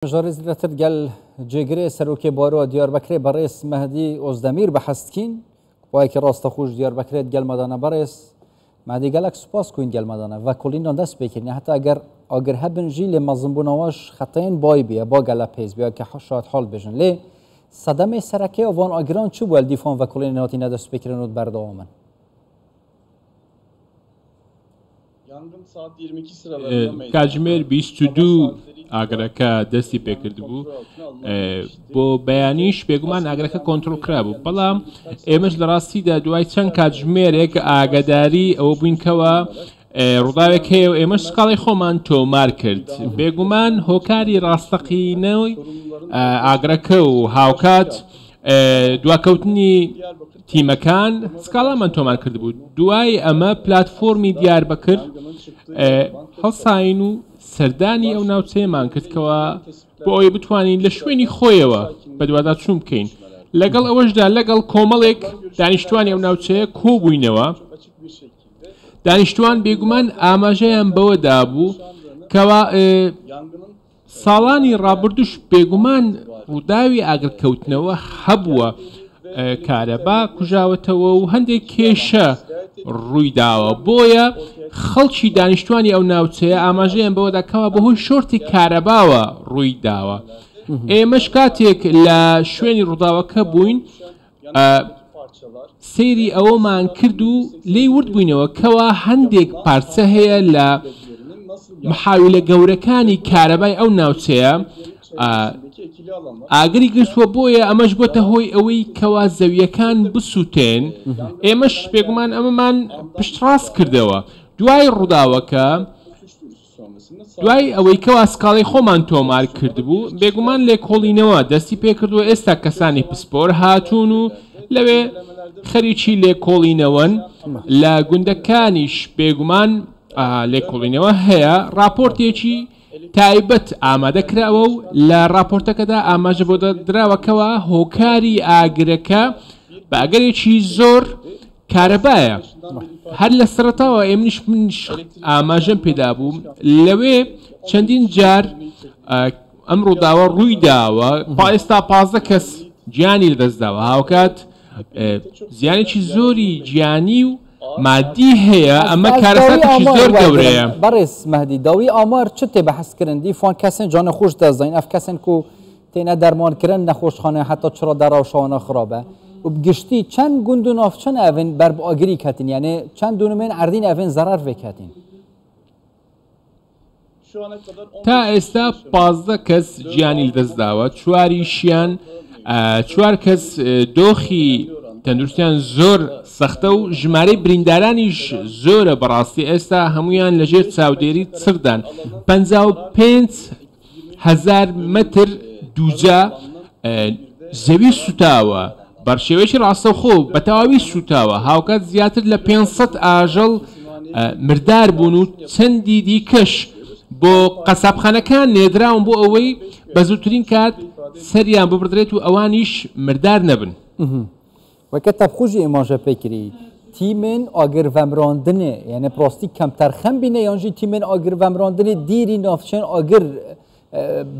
مژارێ زیاتر گەل جێگرێ سەرۆکێ بارۆ دیاربەکرێ بەڕێز مەهدی ئۆزدەمیر بەحەستکین وایەکی ڕاستە خوش دیاربەکرێت گەلمەدانە بەڕێز مادی گەلک سوپاس کوین گەلمەدانە و کوڵینان دەست پێکردن هەتا ئەگەر ئاگر هەبن ژی لێ مەزنبوونەوەش خەتەین بای بیە با گەلە پێز بیا کە شاد حاڵ بێژن لێ سەدەمێ سەرەکەی وان ئاگران چ بووە دیفان و کوڵین هاتینە دەست پێکردن و بەردەوامن. کاتژمێر 22 ئاگرەکە دەستی پێکردبوو بۆ بەیانیش بێگومان ئاگرەکە کۆنترۆڵ کرابوو بەڵام ئێمەش لە ڕاستیدا دوای چەند کاتژمێرێک ئاگداری ئەوە بووینکەوە ڕووداوێک هەیە و ئێمەش سکاڵی خۆمان تۆمار کرد بێگومان هۆکاری ڕاستەقینەوەی ئاگرەکە و هاوکات دواکەوتنی تیمەکان سکاڵامان تۆمار کردبوو دوای ئەمە پلتفۆرمی دیاربەکر هەڵساین و سەردانی ئەو ناوچەیەمان کردکەوە بۆ ئەوەی بتوانین لە شوێنی خۆیەوە بەدواداچوون بکەین لەگەڵ ئەوەشدا لەگەڵ کۆمەڵێک دانیشتوانی ئەو ناوچەیە کۆبووینەوە دانیشتوان بێگومان ئاماژەیان بەوە دابوو کەوا ساڵانی ڕابردووش بێگومان ڕووداوی ئاگرکەوتنەوە هەبووە، کارەبا کوژاوەتەوە و هەندێک کێشە ڕوویداوە، بۆیە خەڵکی دانیشتوانی ئەو ناوچەیە ئاماژەیان بەوەدا کەوا بەهۆی شۆرتی کارەباوە ڕوویداوە. ئێمەش کاتێک لە شوێنی ڕووداوەکە بووین، سەیری ئەوەمان کرد و لێی ورد بووینەوە کەوا هەندێک پارچە هەیە لە محاویلە گەورەکانی کارەبای ئەو ناوچەیە ئاگری گرتووە بۆیە ئەمەش بۆتە هۆی ئەوەی کەوا زەویەکان بسووتێن ئێمەش بێگومان ئەمەمان پشتڕاست کردەوە دوای ڕووداوەکە دوای ئەوەی کەوا سکاڵای خۆمان تۆمار کردبوو، بێگومان لێکۆڵینەوە دەستی پێکردووە، ئێستا کەسانی پسپۆر هاتوون و لەوێ خەریکی لێکۆڵینەوەن، لە گوندەکانیش بێگومان لێکۆڵینەوە هەیە، ڕاپۆرتێکی تایبەت ئامادە کراوە و لە ڕاپۆرتەکەدا ئاماژە بۆ دراوە کەوا هۆکاری ئاگرەکە بە ئەگەرێکی زۆر کارەبایە هەر لە سەرەتاوە ئێمنیش منیش ئاماژەم پێدابوو لەوێ چەندین جار ئەم ڕووداوە ڕووی داوە پا ئێستا 15 کەس گیانی لەدەستداوە هاوکات زیانێکی زۆری گیانی و مادی هەیە ئەمە کارەساتێکی زۆر گەورەیە. بەڕێز مەهدی داوی ئامار چ تێ بەحسکردن دی فان کەسن جانە خوش دەزین ئەف کەسن کو تێنە دەرمانکردن نەخۆشخانە حتا چرا دەڕەوشەوانە خرابە و بگشتی چەند گوند و ناوچەن ئەڤن بەر ئاگری کەتن یعنی چەند دونمێن عەردین ئەڤن زەرەر وێ کەتین. تا ئێستا 15 کەس گیانی لەدەستداوە چواریشیان چوار کەس دۆخی تەندروستیان زۆر سەختە و ژمارەی بریندارانیش زۆرە بەڕاستی ئێستا هەمویان لەژێر چاودێری چڕدان 55 هەزار مەتر دووجا زەوی سوتاوە، بەڕشێوەیەکی ڕاستەوخۆ بە تەواوی سوتاوە، هاوکات زیاتر لە 500 ئاژەڵ مردار بوون و چەندی دیکەش بۆ قەسابخانەکان نێردراون بۆ ئەوەی بە زووترین کات سەریان ببڕدرێت و ئەوانیش مردار نەبن. وەکە تەبخوژی ئێماژە پێکری تیمێن ئاگرڤەمراندنێ یعنی پراستی کەمتەرخەم بینە یانژی تیمێن ئاگرڤەمراندنێ دیری ناوچێن ئاگر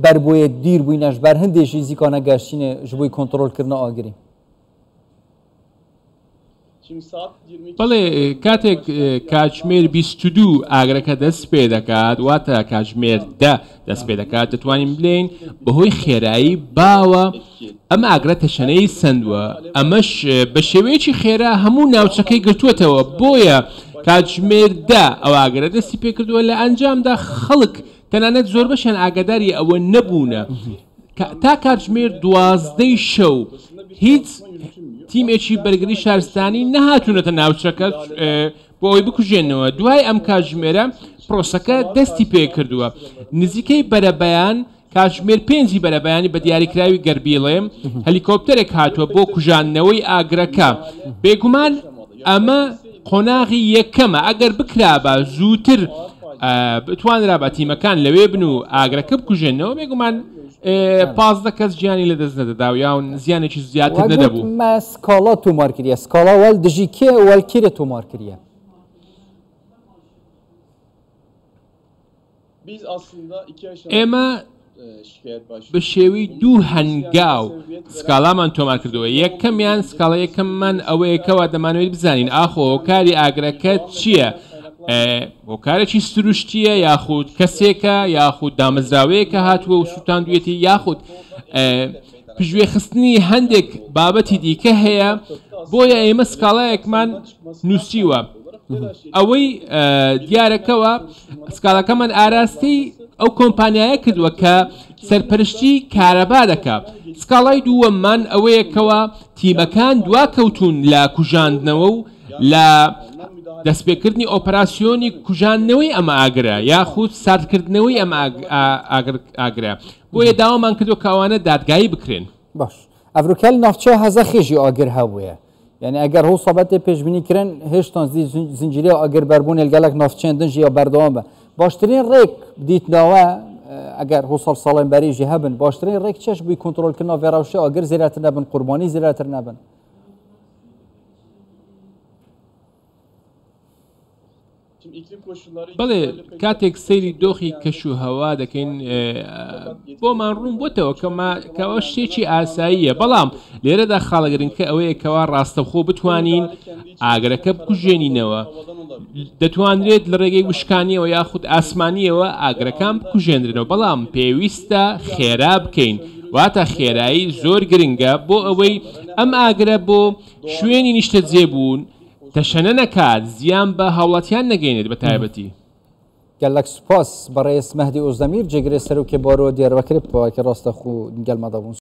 بەربوویە دیر بووینەش بەر هەندێکی زیکانە گەشتینێ ji بۆی کۆنترۆلکردنە ئاگری. بەڵێ کاتێک کاتژمێر 22 ئاگرەکە دەست پێ دەکات واتە کاتژمێر دە دەست پێ دەکات دەتوانین بلێین بەهۆی خێرایی باوە ئەم ئاگرە تەشەنەی سەندووە ئەمەش بە شێوەیەکی خێرا هەموو ناوچەکەی گرتووەتەوە بۆیە کاتژمێر دە ئەو ئاگرە دەستی پێکردووە لە ئەنجامدا خەڵک تەنانەت زۆربەشیان ئاگاداری ئەوە نەبوونە تا کاتژمێر دوازدەی شەو هیچ تیمێکی بەرگری شارستانی نەهاتوونەتە ناوچەکە بۆ ئەوەی بکوژێنەوە دوای ئەم کاتژمێرە پرۆسەکە دەستی پێکردووە نزیکەی بەرەبەیان کاتژمێر پێنجی بەرەبەیانی بە دیاریکراوی گەر بیڵێم هەلیکۆپتەرێک هاتووە بۆ کوژاندنەوەی ئاگرەکە بێگومان ئەمە قۆناغی یەکەمە ئەگەر بکرابا زووتر بتوانرابا تیمەکان لەوێ بن و ئاگرەکە بکوژێنەوە بێگومان 15 کەس گیانی لەدەست نەدەدا و یاون زیانێکی زیاتر نەدەبوو. مە سکاڵا تۆمار کریە سکاڵا وەل دژی کێ وەل کێرێ تۆمار کریە؟ ئێمە بە شێوەی دوو هەنگاو سکاڵامان تۆمار کردووە، یەکەمیان سکاڵا یەکەممان ئەوەیە کەوا دەمانەوێت بزانین ئاخۆ هۆکاری ئاگرەکە چییە، هۆکارێکی سروشتییە یاخود کەسێکە یاخود دامەزراوەیەکە هاتووە و سووتاندوێتی یاخود پشتگوێخستنی هەندێک بابەتی دیکە هەیە، بۆیە ئێمە سکاڵایەکمان نووسیوە. ئەوەی دیارەکەوە سکاڵاکەمان ئاراستەی ئەو کۆمپانیایە کردووە کە سەرپەرشتی کارەبا دەکا. سکاڵای دووەممان ئەوەیە کەوا تیمەکان دواکەوتوون لە کوژاندنەوە و لە دەستپێکردنی ئۆپەراسیۆنی کوژاندنەوەی ئەم ئاگرە یاخود ساردکردنەوەی ئەم ئاگرە. بۆیە داوامان کردووە کە ئەوانە دادگایی بکرێن. باش ئەڤروکە لە ناوچەی هەزەخێ ژی ئاگر هەبووە یعنی ئەگەر هو سەبەتێ پێشبینی کرن هێشتان زنجیرەی ئاگر بەربوونێ گەلک ناوچێن دن ژی بەردەوام بە باشترین ڕێک دیتنەوە ئەگەر هو ساڵ ساڵێن بەریژی هەبن باشترین ڕێک چەش بووی کۆنترۆڵکردنەوە ڤێ ڕەوشێ ئاگر زیاتر نەبن قوربانی زیاتر نەبن. بەڵێ کاتێک سەیری دۆخی کەش و هەوا دەکەین بۆمان ڕوون بۆتەوە کەەوە شتێکی ئاساییە بەڵام لێرەدا خاڵە گرنگکە ئەوەیە کەوا ڕاستەوخۆ بتوانین ئاگرەکە بکوژێنینەوە دەتوانرێت لە ڕێگەی وشکانیەوە یاخود ئاسمانیەوە ئاگرەکان بکوژێنرنەوە بەڵام پێویستە خێرا بکەین واتە خێرایی زۆر گرنگە بۆ ئەوەی ئەم ئاگرە بۆ شوێنی نیشتەجێبوون تەشەنە نەکات، زیان بە هاوڵاتیان نەگەیەنێت بە تایبەتی. گەلەک سوپاس بەڕێز مەهدی ئۆزدەمیر جێگرێ سەرۆکێ بارۆ دیاربەکرێ پاوەکێ ڕاستەخو گەل مەدەبوون.